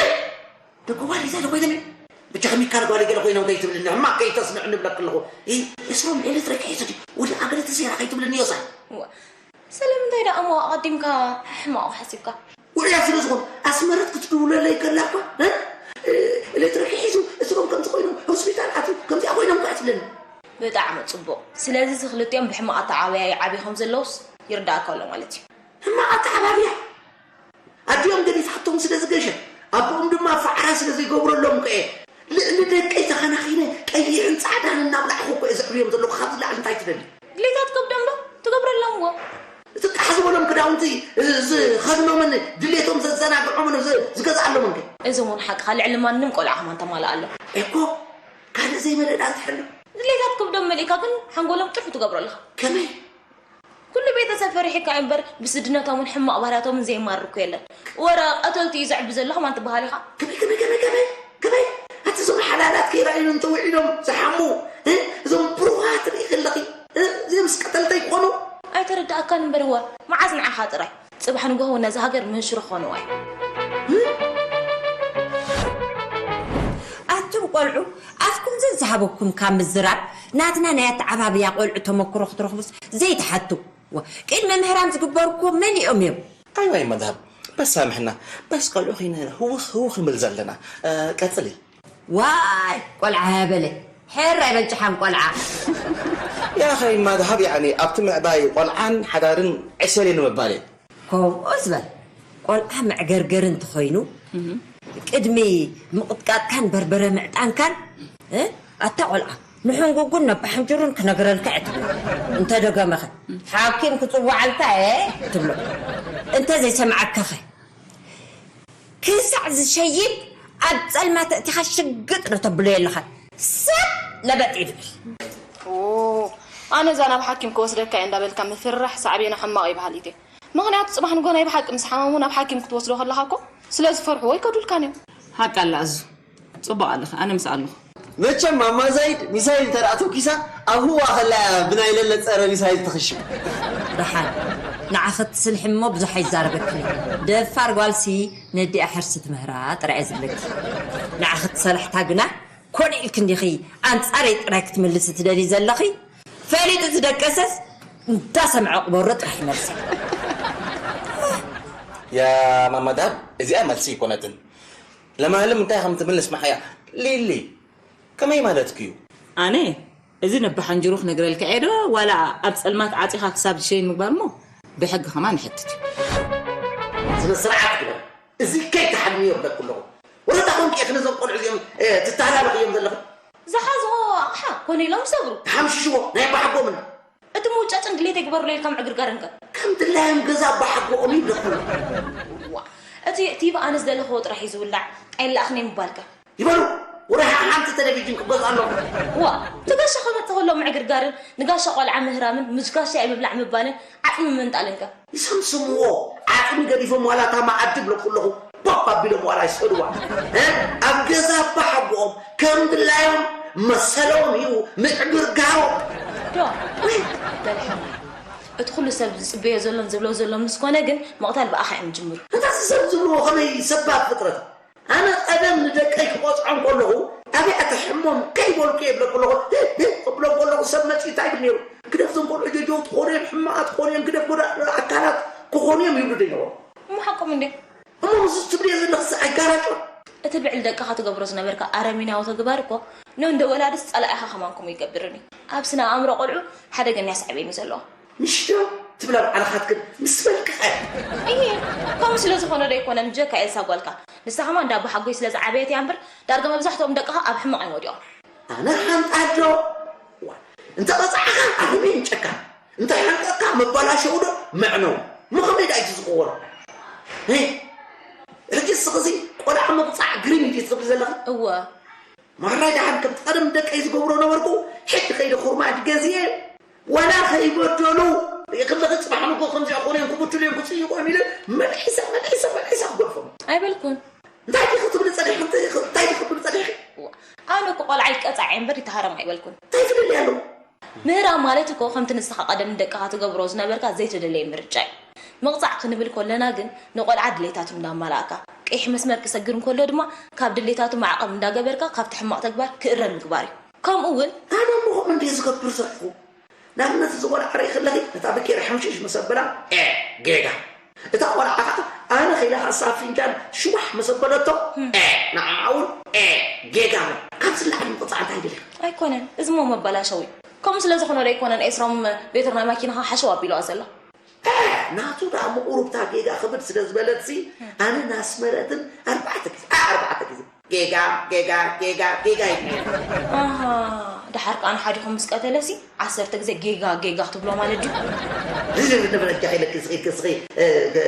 ደቂ ጓል ይዛ ዶ ኮይኖም እዮም? ብቻ ከሚካል ጓል ገለ ኮይኖም ከይትብልኒ፣ ሕማቕ ከይተስምዕኒ እብለኪ ኣለኹ። ይ፣ የስሮም ኤሌክትሪክ ሒዙ ድዩ? ወዲ ኣገለ ተሰይራ ከይትብልኒ ዮሳይ። እወ፣ ስለምንታይ ደኣ እሞ ኣቐዲምካ ሕማቑ ሓሲብካ? ውዑያት ስለ ዝኾኑ ኣስመረት ክትድውለለይ ከላ እኳ እ? ኤሌክትሪክ ሒዙ እስሮም ከምዚ ኮይኖም ሆስፒታል ኣትዩ ከምዚኣ ኮይኖም እኳ ትብለኒ። ብጣዕሚ ጽቡቕ። ስለዚ እዚ ክልቲኦም ብሕማቕ ኣተዓባብያ ይዓብዩ ከም ዘለዉስ ይርድኣካ ኣሎ ማለት እዩ። ሕማቕ ኣተዓባብያ ኣዲኦም ገዲፋቶም ስለ ዝገሸት ኣቦኦም ድማ ፋዕራ ስለ ዘይገብረሎም ከ ልዕሊ ደቀይ ተኸናኺነ ቀይሕን ፃዕዳን እናብላዕኹ እኮ እየ ዘዕብዮም ዘለኹ ካብዚ ላዕሊ እንታይ ትደሊ ድሌታት ከብዶም ዶ ትገብረሎም እዎ እቲ ቃሕ ዝበሎም ክዳውንቲ ዝኸድኖምን ድሌቶም ዘዘናግዖምን ዝገዝኣሎምን ከ እዞም እውን ሓቅኻ ልዕሊ ማንም ቆልዓ ከማን ተማልኣሎም እኮ ካልእ ዘይመለዳ እንተሕሎ ድሌታት ከብዶም መሊእካ ግን ሓንጎሎም ጥርሑ ትገብሮ ኣለኻ ከመይ ኩሉ ቤተሰብ ርሒካ እምበር ብስድነቶምን ሕማቕ ባህርያቶምን ዘይማርር እኮ የለን። ወረ ቀተልቲ እዩ ዘዕቢ ዘሎ ከማን ትበሃል ኢኻ። ከመይ ከመይ ከመይ ከመይ ከመይ ኣቲ እዞም ሓላላት ከይረኣዩን እንተውዒሎም ዝሓሙ እ? እዞም ብሩኻት ርኢ ከለኺ እ? እዚኦምስ ቀተልቲ ኣይኮኑ? ኣይተረዳእካን እምበር እወ መዓስ ንዓኻ ጥራይ። ጽባሕ ንግሆ እውን ነዛ ሃገር ምህሽሮ ክኾንዋ እዩ። ኣቱም ቆልዑ ኣፍኩም ዘዝሃበኩም ካብ ምዝራብ ናትና ናይ ኣተዓባብያ ቆልዑ ተመክሮ ክትረኽቡስ ዘይትሓቱ። ዋ፣ ቅድሚ ምህራም ዝግበሩ እኮ መሊኦም እዮም። ኣይዋይ መድሃብ በስ ሳምሕና በስ ቆልዑ ኺነ ህውኽ ህውኽ ንብል ዘለና ቀጽሊ። ዋይ ቆልዓ ሃበለ ሕራይ በል ጭሓም ቆልዓ። ያኸይ ማድሃብ ያኒ ኣብቲ ምዕባይ ቆልዓን ሓዳርን ዕሸል እየ ንምባል እየ። ከምኡ ዝበል ቆልዓ መዕገርገር እንተኾይኑ ቅድሚ ምቕጥቃጥካን በርበረ ምዕጣንካን እ? ኣታ ቆልዓ ንሕንጉጉን ነባሕንጅሩን ክነግረልካ እየ ትብሎ እንተደገመኸ ሓኪም ክፅዋዓልካ እየ ትብሎ እንተ ዘይሰምዓካኸ ክሳዕ ዝሸይብ ኣብ ፀልማት እቲኻ ሽግጥ ዶ ተብሎ የለኻን ሰብ ለበጥ ይብል ኣነ እዛ ናብ ሓኪም ክወስደካ እየ እንዳበልካ ምፍርራሕ ሳዕቤና ሕማቕ እዩ በሃሊት እየ። ምኽንያቱ ጽባሕ ንጎ ናይ ብሓቂ ምስ ሓመሙ ናብ ሓኪም ክትወስዶ ከለኻ እኮ ስለ ዝፈርሕዎ ኣይከዱልካን እዮም። ሓቂ ኣላ ኣዙ ጽቡቕ ኣለኺ ኣነ ምስ ኣለኹ። መቸም ማማ ዛይድ ሚሳይል እንተ ደኣ ተኩሳ ኣብ ህዋ ከላ እያ ብናይ ለለ ጸረ ሚሳይል ትኽሽፍ። ደሓን ንዓኺ ትስልሒ እሞ ብዙሕ ኣይዛረበክን እየ። ደፋር ጓልሲ ነዲኣ ሕርሲ ትምህራ ጥራይ እየ ዝብለኪ። ንዓኺ ትሰላሕታ ግና ኮነ ኢልኪ እንዲኺ ኣንጻረይ ጥራይ ክትምልሲ ትደልዪ ዘለኺ? ፈሊጡ ዝደቀሰስ እንዳሰምዐ ቅበሮ ጥራሕ ይመልሳ። ያ ማማ ዳብ እዚኣ መልሲ ኣይኮነትን። ለማለም እንታይ ከም ትምልስ መሓያ ሊሊ ከመይ ማለትኪ እዩ? ኣነ እዚ ነባሓንጅሩ ክነግረልካ እየ ዶ ዋላ ኣብ ጸልማት ዓጺኻ ክሳብ ዝሸይን ምግባር እሞ ብሕጊ ከማን ይሕትት እዩ። ስነ ስርዓት ግበር። እዚ ከይትሓልምዮ ይብለኪ ኣለኹ። ወረዳ ኮንኪ ኢኺ ነዞም ቆልዑ እዚኦም ትተሃላለኺ እዮም ዘለኺ። ዝሓዝኦ ኣቕሓ ኮነ ኢሎም ይሰብሩ። ተሓምሽሽዎ ናይ ኣባሓጎምን። እቲ ምውጫጭን ድሌት ኣይግበሩለይ ኢልካ ምዕግርጋር እንከ። ከም ድላዮም ገዛ ኣባሓጎኦም ይብለኪ ኣለኹ። ዋእ እቲ እቲ በኣነ ዝደለኽዎ ጥራሕ እዩ ዝውላዕ ኣይለኣኽንየ ምባልከ። ይበሉ ወረ ሓንቲ ተለቪጅን ክገዝኣሎም። ዋእ እቲ ጋሻ ክመጽእ ከሎ ምዕግርጋርን ንጋሻ ቆልዓ ምህራምን ምስ ጋሻ እየ ምብላዕ ምባልን ዓጽሚ ምምንጣልን ከ። ይሰምስምዎ ዓጽሚ ገዲፎም ዋላ እታ መኣዲ ብለኩ ኣለኹ ቦብ ኣቢሎም ዋላ ይስእልዋ እ ኣብ ገዛ ኣባ ሓጎኦም ከም ድላዮም መሰሎም ሂቡ ምዕግርጋሮም ዶ ወይ በልሐና እቲ ኩሉ ሰብ ዝጽበዮ ዘሎን ዝብሎ ዘሎን ምስ ኮነ ግን ምቕታል ብኣኻ እዮም ዝጅምሩ። እንታይ ሰብ ዝብልዎ ከመይ ሰባብ ፍጥረት ኣነ ቀደም ንደቀይ ክቆፅዖም ከለኹ ኣብያ ተሕሞም ከይበልኩ የብለ ከለኹ ህህ ህህ ክብሎም ከለኹ ሰብ መፂኡ እንታይ ይብል ነይሩ ግደፍ ዞም ቆልዑ ጀጀውቲ ክኾኑ እዮም ሕማቓት ክኾኑ እዮም ግደፍ ጎዳ ኣካላት ክኾኑ እዮም ይብሉ ዶ ይነበሩ እሞ ሓቆም እንዴ እሞ ምስዚ ትብልዮ ዘለኽስ ኣይጋራጮን እቲ ልዕሊ ደቅኻ ትገብሮ ዝነበርካ ኣረሚናዊ ተግባር እኮ ኖ እንደ ወላድስ ጸላኢኻ ከማንኩም ይገብርን እዩ ኣብ ስነ ኣእምሮ ቆልዑ ሓደገኛ ሳዕቤን እዩ ዘለዎ ምሽ ዶ ትብላ ባዕልኻትክን ምስ በልክኸ እየ ከምኡ ስለ ዝኾነ ዶ ኣይኮነን ብጀካ ኤልሳ ጓልካ ንሳ ከማን ዳቦ ሓጎይ ስለ ዝዓበየት እያ እምበር ዳርጋ መብዛሕትኦም ደቅኻ ኣብ ሕማቕ እዮም ወዲቖም ኣነ ሓንጣ ዶ ዋእ እንተ ቐጻዕኻ ኣህመ ይምጨካ እንተ ሓንጠቕካ መባላሸው ዶ መዕነው ምኸመይ ዳኣ እዩ ዝቕወር ህይ ሕጂ እስኺ እዚ ቆልዓ ምቕጻዕ ግርም እዩ ድዩ ትብሊ ዘለኺ እወ ማራይ ደሓን ከምቲ ቀደም ደቀይ ዝገብሮ ነበርኩ ሕጂ ከይደ ኩርማጅ ገዝየ ዋላ ከይበደሉ ርእኽለኺ ጽባሕ ንጎ ከምዚኣ ኮነ እዮም ክብድሉ እዮም ክጽይቑ እዮም ኢለ መልሒሰ መልሒሰ መልሒሰ ክገድፎም ኣይበልኩን እንታይ ዲኺ ትብሊ ጸኒሕኺ እንታይ ዲኺ ትብሊ ጸኒሕኺ ኣነ እኮ ቆልዓ ይቀጻዕ እየ እምበር ይተሃረም ኣይበልኩን እንታይ ትደልይ ኣለዉ ምህራም ማለት እኮ ከምቲ ንስኻ ቀደም ንደቅኻ ትገብሮ ዝነበርካ ዘይተደለየ ምርጫ እዩ። ምቕጻዕ ክንብል ኮለና ግን ንቆልዓ ድሌታቱ እንዳማላእካ፣ ቀይሕ መስመር ክሰግር እንኮሎ ድማ ካብ ድሌታቱ ማዕቐብ እንዳገበርካ ካብቲ ሕማቕ ተግባር ክእረም ምግባር እዩ። ከምኡ እውን። ኣነ እሞ ከምኡ እንድየ ዝገብር ዘለኹ። ንኣብነት እዚ ቆልዓ ርኢ ከለኺ ነታ ብኬሪ ሕምሽሽ ምስ ኣበላ ኤእ ጌጋ እታ ቆልዓ ከዓ ኣነ ከይዳ ክሳብ ፊንጃል ሽዋሕ ምስ ኣበለቶ ኤእ ንዓዓ እውን ኤእ ጌጋ እሞ ካብዚ ንላዕሊ ምቕፃዕ እንታይ ደሊኻ? ኣይኮነን እዚ እሞ መበላሸዊ እዩ። ከምኡ ስለዝኾነ ዶ ኣይኮነን ኤስሮም ቤትሮ ናይ ማኪናኻ ሓሸው ኣቢልዋ ዘሎ? ኤእ ናቱ ደኣ ምቑሩብታ ጌጋ ክብድ ስለዝበለትሲ ኣነ ናስመረትን ኣርባዕተ ግዜ ኣኣ ኣርባዕተ ግዜ ጌጋ ጌጋ ጌጋ ጌጋ ኢሉ ነይሩ። ኣሃ ደሓር ከኣ ንሓዲኹም ምስ ቀተለሲ ዓሰርተ ግዜ ጌጋ ጌጋ ክትብሎ ማለት ድዩ? ዝዝር ንብረት ጃኺለኪ ስኺ ክስኺ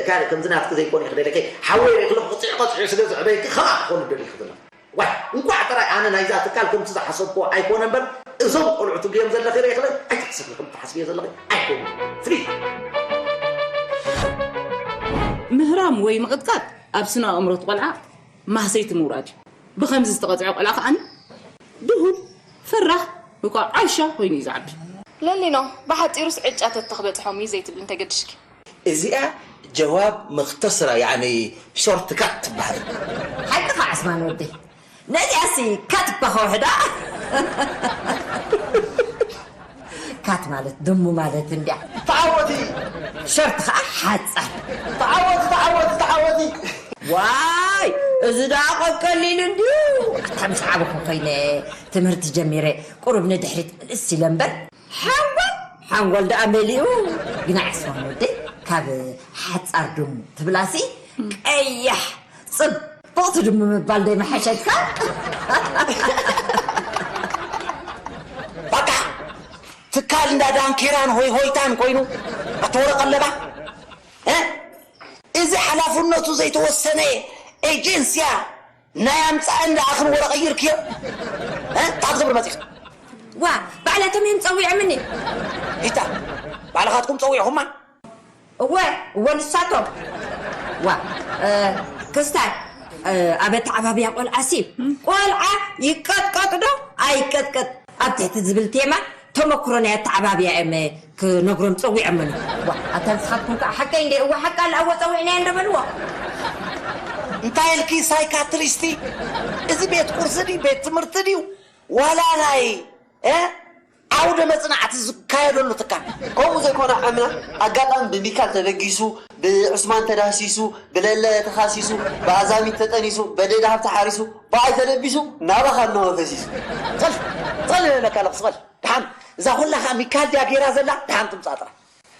ካልእ ከምዚ ናትኪ ዘይኮነ ክደለኪ ሓወይ ሪእክሎ ቅፅዒ ቀፅዒ ስለ ዝዕበይኪ ከምኣ ክኾኑ ደሊኺ ዘለኺ ዋይ እንኳዕ ጥራይ ኣነ ናይዛ ትካል ከምቲ ዝሓሰብክዎ ኣይኮነ እምበር እዞም ቆልዑ ትብልዮም ዘለኺ ሪእክለ ኣይትሕሰቢ ከም ትሓስብዮ ዘለኺ ኣይኮኑ ፍሊት ምህራም ወይ ምቕጥቃጥ ኣብ ስነ ኣእምሮ እቲ ቆልዓ ማህሰይቲ ምውራድ እዩ። ብኸምዚ ዝተቐፅዐ ቆልዓ ከዓኒ ድሁል፣ ፈራሕ ወይ ከዓ ዓሻ ኮይኑ እዩ ዝዓቢ። ለሊኖ፣ ብሓፂሩስ ዕጫ ተተኽበፅሖም እዩ ዘይትብል እንተገድሽኪ። እዚኣ ጀዋብ መኽተስራ፣ ያዕኒ ሾርት ካት ትበሃል። ሓቅኻ ዓስማን ወደይ። ነዚኣሲ ካት እባ ከውሕዳ። ካት ማለት ድሙ ማለት እንድያ። ተዓወቲ። ሸርት ኸዓ ሓጻር። ተዓወቲ፣ ተዓወቲ፣ ተዓወቲ። ዋይ፣ እዚ ደኣ ቀቀሊሉ እንድዩ። ኣታ ምስ ዓበኹ ኮይነ ትምህርቲ ጀሚረ ቁሩብ ንድሕሪት ምልስ ኢለ እምበር፣ ሓንጎል፣ ሓንጎል ደኣ መሊኡ። ግና ዕስማን ወደይ፣ ካብ ሓጻር ድሙ ትብላሲ ቀያሕ ጽብቕቲ ድሙ ምባል ዶ ይመሓሸካ? በቃ ትካል እንዳ ዳንኬራን ሆይ ሆይታን ኮይኑ ኣተወረ ቀለባ፣ እ? እዚ ሓላፍነቱ ዘይተወሰነ ኤጀንስያ ናይ ኣምጻእን ደኣኽን ወረ ቀይርክዮ፣ እ? ካብ ዝብር መጺኽ። ዋ፣ ባዕላቶም እዮም ጸዊዖምኒ። ሪታ፣ ባዕልኻትኩም ጸዊዕኹማ? እወ፣ እወ፣ ንሳቶም። ዋ፣ እ፣ ክስታይ፣ እ፣ ኣብ ኣተዓባብያ ቆልዓሲ፣ ቆልዓ ይቀጥቀጥ ዶ ኣይቀጥቀጥ ኣብ ትሕቲ ዝብል ቴማ ተመክሮ ናይ ኣተዓባብያ እዮም ክነግሮም ጸዊዖምኒ። ዋ፣ ኣታ ንስኻትኩም ከኣ ሓቀይ እንደ፣ እወ፣ ሓቂ ኣለ፣ እወ፣ ጸዊዕናዮ እንደ በልዎ። እንታይ ኢልኪ ሳይካትሪስቲ? እዚ ቤት ቁርሲ ድዩ? ቤት ትምህርቲ ድዩ? ዋላ ናይ፣ እ? ዓውደ መጽናዕቲ ዝካየደሉ ትካል። ከምኡ ዘይኮነ ዓምና ኣጋጣሚ ብሚካል ተበጊሱ፣ ብዑስማን ተዳህሲሱ፣ ብለለ ተኻሲሱ፣ ብኣዛሚት ተጠኒሱ፣ በደዳ ሃብቲ ሓሪሱ፣ ብኣይ ተደቢሱ፣ ናባኻ እነሆ ፈሲሱ። ጸል፣ ጸል እለካ ኣለኹ፣ ጸል። ደሓን፣ እዛ ኩላ ኸኣ ሚካል ድያ ጌራ ዘላ? ደሓን ትምጻእ ጥራይ።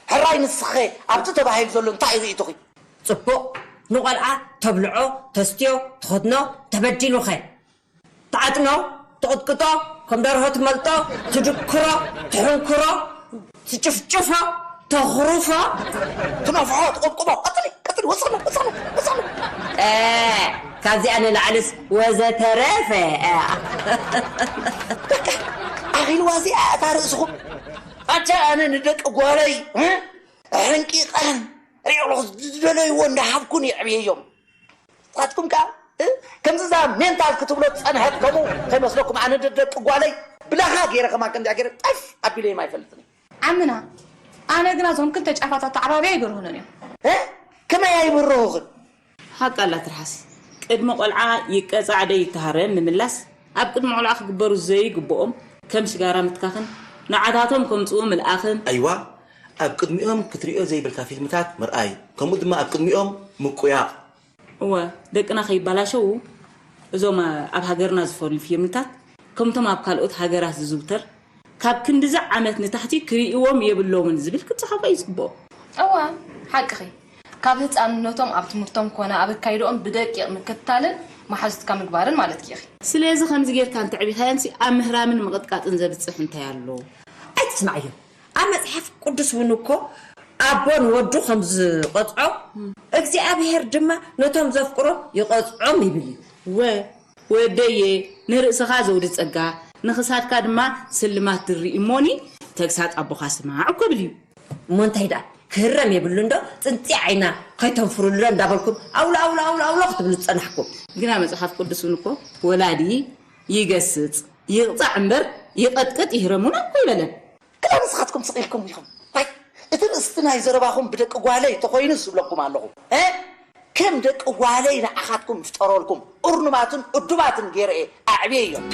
ሕራይ ንስኸ ኣብቲ ተባሂሉ ዘሎ እንታይ እዩ ርእይቶኺ? ጽቡቕ፣ ንቖልዓ ተብልዖ፣ ተስትዮ፣ ትኸድኖ፣ ተበዲሉኸ? ትዓጥኖ፣ ትቕጥቅጦ፣ ከም ደርሆ ትመልጦ፣ ትድክሮ፣ ትሕንክሮ፣ ትጭፍጭፎ፣ ተኽርፎ፣ ትነፍሖ፣ ትቕብቅቦ። ቀጽሊ፣ ቀጽሊ፣ ወስኽሉ፣ ወስኽሉ፣ ወስኽሉ። እ፣ ካብዚኣ ንላዕልስ ወዘተረፈ። እ። በቃ፣ ኣኺልዋ እዚኣ እታ ርእስኹም። ኣታ ኣነ ንደቂ ጓለይ፣ እ? ሕንቂቐን ሪዕሎ ዝደለይዎ እንዳሃብኩን የዕብየዮም። ንስኻትኩም ከኣ፣ እ፣ ከምዚ እዛ ሜንታል ክትብሎ ዝጸንሐት ከምኡ ከይመስለኩም፣ ኣነ ደ-፣ ደቂ ጓለይ ብላኻ ገይረ ከማን ከምዚኣ ገይረ ጠፍ ኣቢለዮም ኣይፈልጥን እየ። ዓምና፣ ኣነ ግና እዞም ክልተ ጫፋት ኣተዓባብያ ኣይበርሁንን እዮም። እ? ከመይ ኣይብርሁኽን? ሓቃ ኣላ ትርሓስ። ቅድሚ ቆልዓ ይቀጻዕ ዶ ይተሃረም ምምላስ፣ ኣብ ቅድሚ ቆልዓ ክግበሩ ዘይግብኦም፣ ከም ሽጋራ ምትካኽን ንዓታቶም ከምጽኡ ምልኣኽን። ኣይዋ፣ ኣብ ቅድሚኦም ክትሪኦ ዘይብልካ ፊልምታት ምርኣይ፣ ከምኡ ድማ ኣብ ቅድሚኦም ምቁያቕ። እወ፣ ደቅና ከይባላሸዉ እዞም ኣብ ሃገርና ዝፈርዩ ፊልምታት ከምቶም ኣብ ካልኦት ሃገራት ዝዝውተር ካብ ክንድዚ ዓመት ንታሕቲ ክርእይዎም የብሎምን ዝብል ክጸሓፎ እዩ ዝግብኦ። እወ፣ ሓቅኺ። ካብ ህጻንነቶም ኣብ ትምህርቶም ኮነ ኣብ ኣካይድኦም ብደቂቕ ምክትታልን መሓዙትካ ምግባርን ማለትኪ ኢኺ። ስለዚ ከምዚ ጌርካ እንተዕቢኻዮምሲ ኣብ ምህራምን ምቕጥቃጥን ዘብጽሕ እንታይ ኣሎ? ኣይትስማዕዮም። ኣብ መጽሓፍ ቅዱስ እውን እኮ ኣቦ ንወዱ ከም ዝቐጽዖ፣ እግዚኣብሔር ድማ ነቶም ዘፍቅሮ ይቐጽዖም ይብል እዩ። ወ-፣ ወደየ፣ ንርእስኻ ዘውዲ ጸጋ፣ ንኽሳድካ ድማ ስልማት ድሪ እሞኒ፣ ተግሳጽ ኣቦኻ ስማዕ እኮ ብል እዩ። እሞ እንታይ ደኣ ክህረም የብሉ እንዶ፣ ጽንጺ ዓይና ከይተንፍሩሉ ዶ እንዳበልኩም ኣውሎ፣ ኣውሎ፣ ኣውሎ፣ ኣውሎ ክትብሉ ዝጸናሕኩም? ግና መጽሓፍ ቅዱስ እውን እኮ ወላዲ ይገስጽ፣ ይቕጻዕ እምበር ይቐጥቅጥ ይህረም እውን እኮ ይበለን። ክላ ንስኻትኩም ስቕ ኢልኩም ኢኹም። ዋይ፣ እቲ ርእስቲ ናይ ዘረባኹም ብደቂ ጓለይ ተኾይኑስ እብለኩም ኣለኹ። እ? ከም ደቂ ጓለይ ንዓኻትኩም ፍጠረልኩም። እርኑማትን እዱባትን ገይረ እየ ኣዕብየዮም።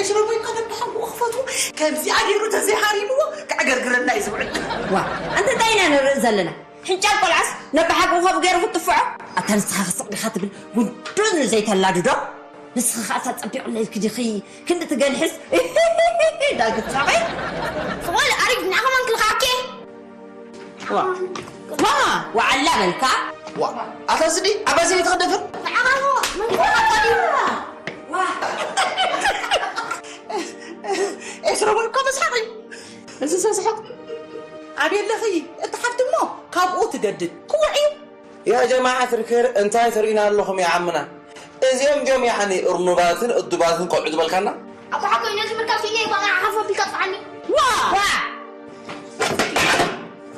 እሽሩቡ ይቀደም ብሓንጎ ክፈቱ። ከምዚኣ ገይሩ ተዘይሃሪምዎ ክዕገርግረና እዩ ዝውዕል። ዋ፣ ኣንተ እንታይ ኢና ንርኢ ዘለና? ሕንጫል ቆልዓስ ነብሓቂ ኮፍ ገይሩ ክትጥፍዖ? ኣታ ንስኻ ክስቕ ዲኻ ትብል ጉንዱን ዘይተላዱ ዶ? ንስኺ ኸኣ እታ ጸቢቑለይ ኢልኪ ዲኺ ክንዲ ትገንሕስ? ዳል ክትሳቐይ? ስቕ በል ኣሪግ ንዓኻ ማን ክልኻዕኪ? ዋ፣ ዋ፣ ዋዓላ በልካ። ዋ፣ ኣታ ስዲ ኣባዚ ተኸደፍር። ንዓኻ ኸ መን ይፈልጥ እዩ? ዋ። ኤስሮም እኮ መስሓቕ እዩ። እዚ ሰስሓቕ። ኣቤለኺ፣ እቲ ሓፍቲ እሞ ካብኡ ትገድድ። ክውዕ እዩ። يا جماعة الخير، እንታይ ትርእዩና ኣለኹም يا عمنا؟ እዚኦም ድዮም ያዕኒ እርኑባትን እዱባትን ቆልዑ ዝበልካና? ኣቦ ሓጎይ፣ ነዚ ምርካብ ስኢነ እየ፣ ባና ዓሓፍ ኣቢልካ ጥፍዓኒ። ዋ! ዋ!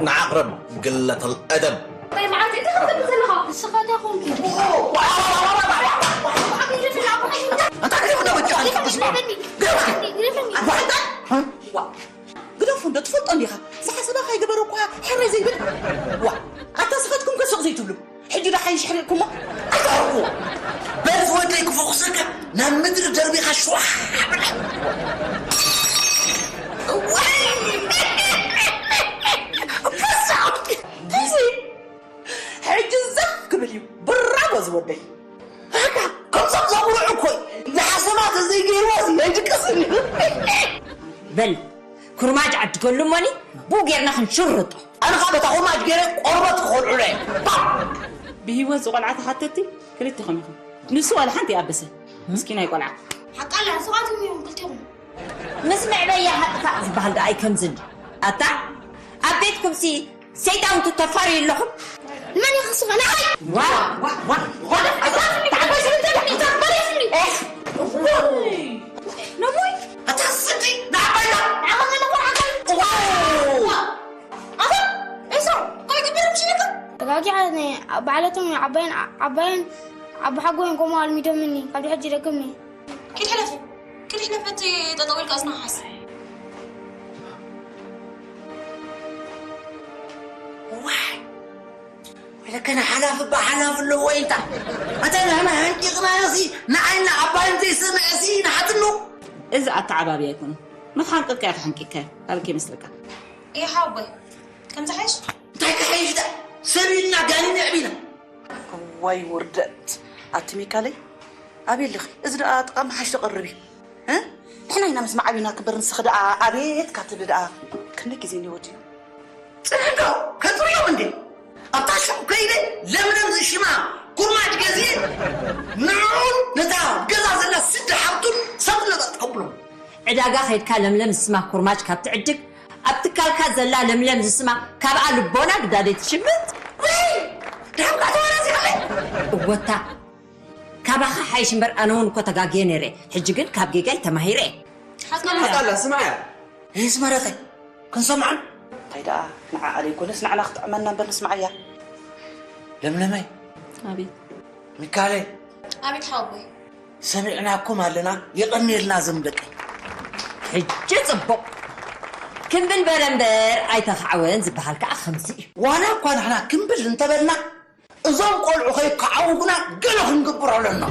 ንዓቕረብ ግለተል ኣደብ። ወይ መዓልቲ እንታይ ክትብል ዘለኻ? ንስኻ እንታይ ኮንኪ? ኣታ ግደፍ፣ ግደፍ፣ ግደፍ፣ ግደፍ፣ ግደፍ፣ ግደፍ፣ ግደፍ፣ ግደፍ፣ ዋ! ግደፉ፣ እንዶ ትፈልጦ እንዲኻ። ዝሓሰባ ከይገበረ እኳ ሕረ ዘይብል። ዋ! ኣታ ስኻትኩም ከ ሱቕ ዘይትብሉ። ሕጂ ዶ ሓይሽ ሕሪቕኩሞ? ኣይተቕርብዎ። በዚ ወደይ ክፈኹሰካ ናብ ምድሪ ደርቢኻ ሸዋ። እዚ ሕጂ ዘፍ ክብል እዩ። ብራቦ ዝወደይ። ኣታ፣ ከምዞም ዘጉርዑ እኮ እዩ። ንሓሰማ ተዘይገይርዎ እዚ ኣይድቅስን እዩ። በል፣ ኩርማጅ ዓድገሉ እሞኒ፣ ብኡ ጌርና ክንሽርጦ። ኣነ ኸኣ በታ ኩርማጅ ገይረ ቆርበት ክኾልዑለ እየ። ብህይወት ዝቖልዓ ተሓተቲ ክልቲኹም ኢኹም። ንሱ ዋላ ሓንቲ ይኣበሰ። ምስኪናይ ቆልዓ። ሓቃላ፣ ንስኻትኩም ኢኹም ክልቲኹም። ምስ መዕበያ ሃጥፋእ ዝበሃል ደኣ ኣይከምዝን። ኣታ፣ ኣብ ቤትኩምሲ ሰይጣን ትተፋርዩ ኣለኹም? ንመን ይኸስኻ? ንዓይ! ዋ፣ ዋ፣ ዋ፣ ዋ፣ ኣታ፣ ተዓበስ እንተ ደኣ፣ እታ በለስኒ። ኤህ! ነቦይ! ኣታ ስዲ፣ ንዓባይና! ንዓኻ ከለኹ ዓጋል! ዋው! ኣታ፣ ኤሳው፣ እንታይ ግበር ምሽልካ? ተጋጊዐ፣ ነ-፣ በዓለቶም ዓባይን፣ ዓባይን፣ ዓቢ ሓጎይን ከምኡ ኣልሚዶምኒ። ካብ ድሕጂ ደገምኒ። ኪድ ሕለፊ። ኪድ ሕለፊ፣ እቲ ጠጠው ኢልካ እዝና ሓስ። ዋይ! ወለከ ንሓላፍ እባ ሓላፍ ኣለዎ ኢልካ። ኣታ ንሕና ሓንቂቕናዮ ሲ ንዓይና ዓባይን ዘይሰምዐ ሲ ንሓትሉ። እዚ ኣተዓባብያ ኣይኮነን። ንኽሓንቅካ ኢኻ ሓንቂቕካዮ። ኣበይ ከይመስለካ? ይሓወይ፣ ከምዚ ሓይሽ? እንታይ ክሓይሽ ደኣ? ሰብ ኢልና ጋኒን የዕቢና። እዋይ ውርደት! ኣቲ ሚካለይ፣ ኣበይ ኣለኺ? እዚ ደኣ ጥቓ ምሓሽ ተቐርብ እዩ። እ? ንሕና ኢና ምስ መዓቢና ክበር ንስኺ ደኣ ኣቤት ካትብሊ ደኣ ክንደይ ግዜ እንዲ ወዲኡ? ጽንሕዶ ከጽርዮም እንዴ? ኣብታ ሹቕ ከይደ ለምለም ዝሽማ ኩርማጅ ገዝየ ንዕኡን ነታ ገዛ ዘላ ስዲ ሓብቱን ሰብ ለጠጥከብሎም። ዕዳጋ ከይድካ ለምለም ዝስማ ኩርማጅ ካብ ትዕድግ፣ ኣብ ትካልካ ዘላ ለምለም ዝስማ ካብኣ ልቦና ግዳደይ ትሽምት። ወይ! ድሓምካ ተዋራዚኻለይ? እወታ፣ ካባኻ ሓይሽ እምበር ኣነ እውን እኮ ተጋግየ ነይረ። ሕጂ ግን ካብ ጌጋይ ተማሂረ። ሓቃላ፣ ስምዓያ። ይስመረተይ፣ ክንሰምዓን? እንታይ ደኣ ንዓኣ ዘይኮነስ ንዓና ክጥዕመና እምበር ንስምዓያ። ለምለመይ። ኣቤት። ሚካለይ። ኣቤት ሓወቦይ። ሰሚዕናኩም ኣለና፣ የቐንየልና እዞም ደቂ። ሕጂ ጽቡቕ። ክምብል በለ እምበር ኣይተኻዕወን ዝበሃል ከኣ ከምዚ እዩ። ዋላ እኳ ንሕና ክምብል እንተበልና፣ እዞም ቆልዑ ከይከዓዉ ግና ገለ ክንገብር ኣለና።